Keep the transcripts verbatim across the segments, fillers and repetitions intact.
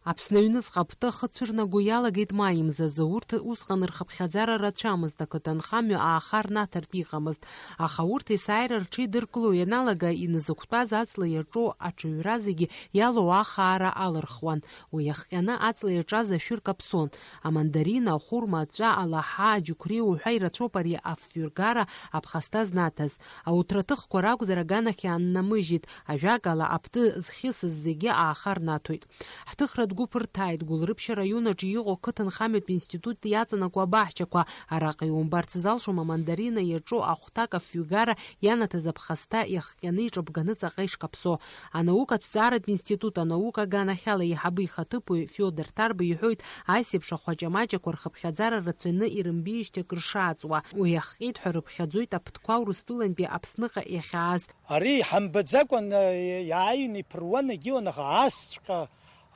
Аԥсны аҩныҵҟа аптыхы цәырнаго иалагеит маи мзазы. Урҭ усҟан рхыԥхьаӡара рацәамызт, ақыҭанхамҩа ааха рнаҭартә иҟамызт. Аха урҭ есааира рҽеидыркыло ианалага, иназықәтәаз аҵла иаҿу аҽаҩра зегьы иалоу ахаара алырхуан. Уи иахҟьаны аҵла иаҿаз ашәыр каԥсон. Амандарина, ахәырма, аҵәа, алаҳа, аџьықәреи уҳәа ирацәоуп ари афҩыргара аԥхасҭа знаҭаз. Ауҭраҭыхқәа ракәзар аганахь иааннамыжьит, ажәакала, аптыхы зхьысыз зегьы ааха рнаҭоит. Ҳҭыхратә гәыԥ рҭааит Гәылрыԥшь араион аҿы иҟоу ақыҭанхамҩатә институт иаҵанакуа абаҳчақәа. Араҟа иумбарц залшом амандарина иаҿу ахәҭак афҩгара ианаҭаз аԥхасҭа иахҟьаны иҿабганы ҵаҟа ишкаԥсо. Анаукатә ҭҵааратә институт анаука аганахьала еиҳабы ихаҭыԥуаҩ Фиодор Ҭарба иҳәоит, ас еиԥш ахәаҷамаҷақәа рхыԥхьаӡара рацәаны ирымбеижьҭеи акыр шааҵуа. Уи иахҟьеит ҳәа рыԥхьаӡоит аԥҭқәа Урыстәылантәи Аԥсныҟа иахьааз. Ари ҳамбаӡакәан, э, иааины иԥыруан, егьиуан, аха асҵәҟьа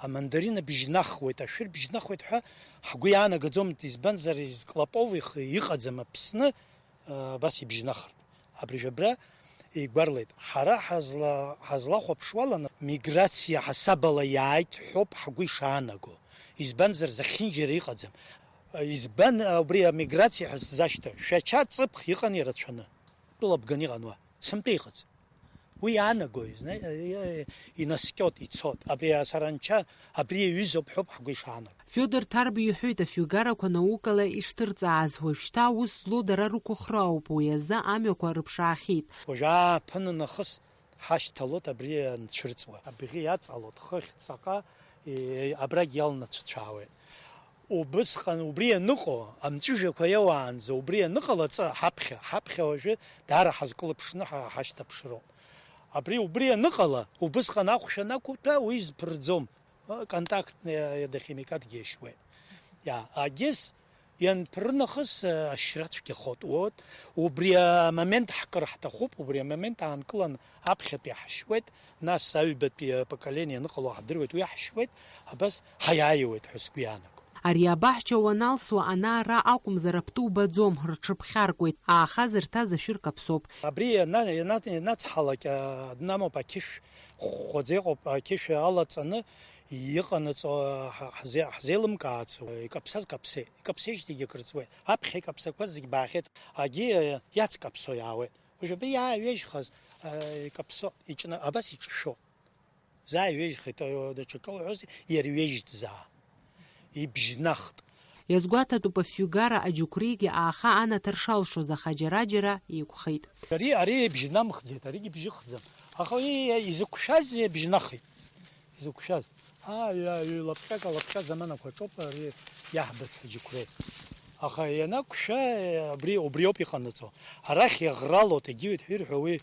амандарина бжьнахуеит, ашәыр бжьнахуеит ҳәа ҳгәы иаанагаӡомызт, избанзар, изклапов ихы иҟаӡам Аԥсны, э, абас ибжьнахыр. Абри жәабра игәарлеит. Ҳара ҳазла-, ҳазлахәаԥшуаланы, миграциа ҳасабала иааит ҳәоуп ҳгәы ишаанаго. Избанзар, зехьынџьара иҟаӡам. Избан убри амиграциа ҳәа сзашьҭоу? Шәача ҵыԥх иҟан ирацәаны. Тәыла бганы иҟан уа. Сынтәа иҟаӡам. Уи иаанагои, зна-, инаскьот, ицот. Абри асаранча, абри иаҩызоуп ҳәоуп ҳгәы ишаанаго. Фиодор Ҭарба иҳәоит, афҩгарақәа наукала ишҭырҵааз, уажәшьҭа аус злоу дара рықәыхра ауп, уи азы амҩақәа рыԥшаахьеит. Уажә ааԥын нахыс ҳашьҭалоит абри анцәырҵуа. Абӷьы иаҵалоит, хыхь ҵаҟа, е, абрагь иалнацәцәаауеит. Убысҟан убри ианыҟоу, амҵәыжәҩақәа иауаанӡа убри ианыҟалаҵа, ҳаԥхьа, ҳаԥхьа уажәы даара ҳазкылыԥшны ҳа-, ҳашьҭаԥшроуп. Абри убри ианыҟала, убысҟан ахәшә анақәуҭәа, уи зԥырӡом. Контактный, э, химикатгьы иашьуеит. Иа, агьыс ианԥры нахыс, э, ашьра цәгьахоит. Вот, убри амомент ҳкыр ҳҭахуп, убри амомент аанкылан аԥхьатәи ҳашьуеит, нас аҩбатәи апоколение аныҟало ҳдыруеит, уи ҳашьуеит, абас ҳаиааиуеит ҳәа сгәы иаанаго. Ари абаҳча уаналсуа ана-ара акәымзар апту убаӡом, рҽыԥхьаркуеит, ааха зырҭаз ашәыр каԥсоуп. Абри иана-, иана-, ианацҳалак, а, днамоуп ақьышә, хәхәаӡа иҟоуп, ақьышә алаҵаны иҟанаҵо ҳа-, ҳзе-, ҳзеилымкаац, икаԥсаз каԥсеит, икаԥсеижьҭеигьы акыр ҵуеит. Аԥхьа икаԥсақәаз зегь баахьеит, агьи, а, иацкаԥсо иаауеит. Уажәы абри иааҩежьхаз, а, икаԥсо, иҿны, абас иҿшәо. Заа иҩежьхеит, даҽакы уҳәозар, иара иҩежьит заа. Ибжьнахт. Иазгәаҭатәуп афҩгара аџьықәреигьы ааха анаҭар шалшоз, аха џьара-џьара еиқәхеит. Ари, ари ибжьнамхӡеит, аригьы бжьыхӡам. Аха уи изықәшәаз ибжьнахит. Изықәшәаз. Аҩ, аҩ, лапҟьак, алапҟьа заманақәа аҿоуп ари иаҳбац аџьықәреи. Аха ианақәшәа, абри, убриоуп иҟанаҵо. Арахь иаӷралоит, егьиуеит ҳәа ирҳәо уи,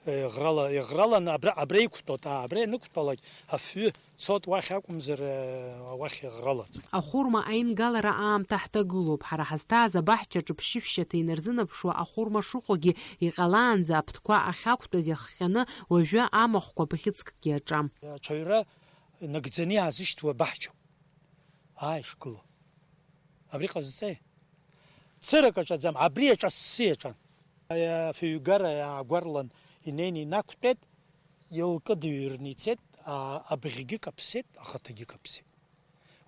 Еӷрала, еӷраланы абра, абра иқәтәоит, аа, абра ианықәтәалак, афҩы цот уахь акәымзар, э, уахь еӷралаӡом. Ахәырма аингалара аамҭа ҳҭагылоуп. Ҳара ҳазҭааз абаҳчаҿы ԥшьышәшьаҭа инарзынаԥшуа ахәырма шыҟоугьы, иҟалаанӡа аԥҭқәа ахьақәтәаз иахҟьаны уажәы амахәқәа бӷьыцкгьы аҿам. Аҽаҩра нагӡаны иаазышьҭуа абаҳчоуп. Ааи, шгылоу. Абри ҟазҵеи? Цырак аҿаӡам, абри аҿассы иаҿан. Афҩгара иаагәарлан инеины инақәтәеит, илкыдыҩрны ицеит, а, абӷьгьы каԥсеит, ахаҭагьы каԥсеит.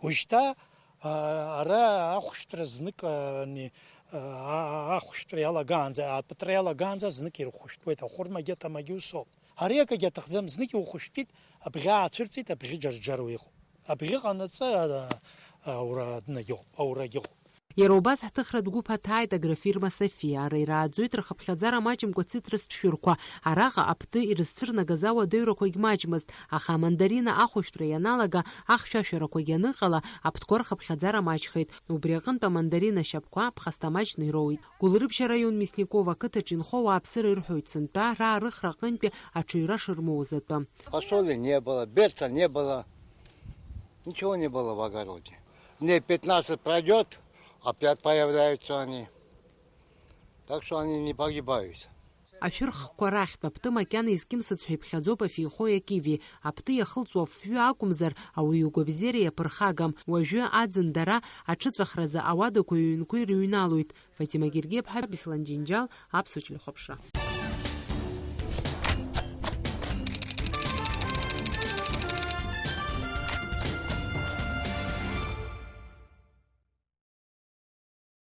Уажәшьҭа, а, ара ахәшәтәра знык, а, ни-, а, а, ахәшәтәра иалагаанӡа, апытра иалагаанӡа знык ирхәышәтәуеит, ахәырмагьы аҭамагьы усоуп. Ари акагьы аҭахӡам, знык иухәышәтәит, абӷьы аацәырҵит, абӷьы џьарџьаруа иҟоуп. Абӷьы ҟанаҵы, а, а, аура днагьыҟоуп, аурагьы ыҟоуп. Иара убас ҳҭыхратә гәыԥ аҭааит агрофирма Софиа, ара ирааӡоит рхыԥхьаӡара маҷымкәа цитрустә шәырқәа. Араҟа аптны ирызцәырнагаз ауадаҩрақәагь маҷмызт, аха амандарина ахәышәтәра ианалага, ахьшәашәарақәагь аныҟала, аптқәа рхыԥхьаӡара маҷхеит. Убри аҟынтә амандарина ашьапқәа ԥхасҭа маҷны ироуит. Гәылрыԥшь араион Мясникова ақыҭаҿы инхо ауааԥсыра ирҳәоит сынтәа раарыхра аҟынтәи аҽаҩра шырмоуз атәы. Фасоли не было, берца не было, ничего не было в огороде. Дней пятнадцать пройдёт, опять появляются они. Так что они не погибают. Ашәырхқәа рахьтә аптымакьан изкьымсыц ҳәа иԥхьаӡоуп афеихои акиви. Апты иахылҵуа афҩы акәымзар, ауаҩы игәабзиара иаԥырхагам. Уажәы аӡын дара аҽыҵәахразы ауадақәеи аҩнқәеи рыҩналоит. Фатима Гергиаԥҳа, Беслан Џьынџьал, Аԥсуа телехәаԥшра.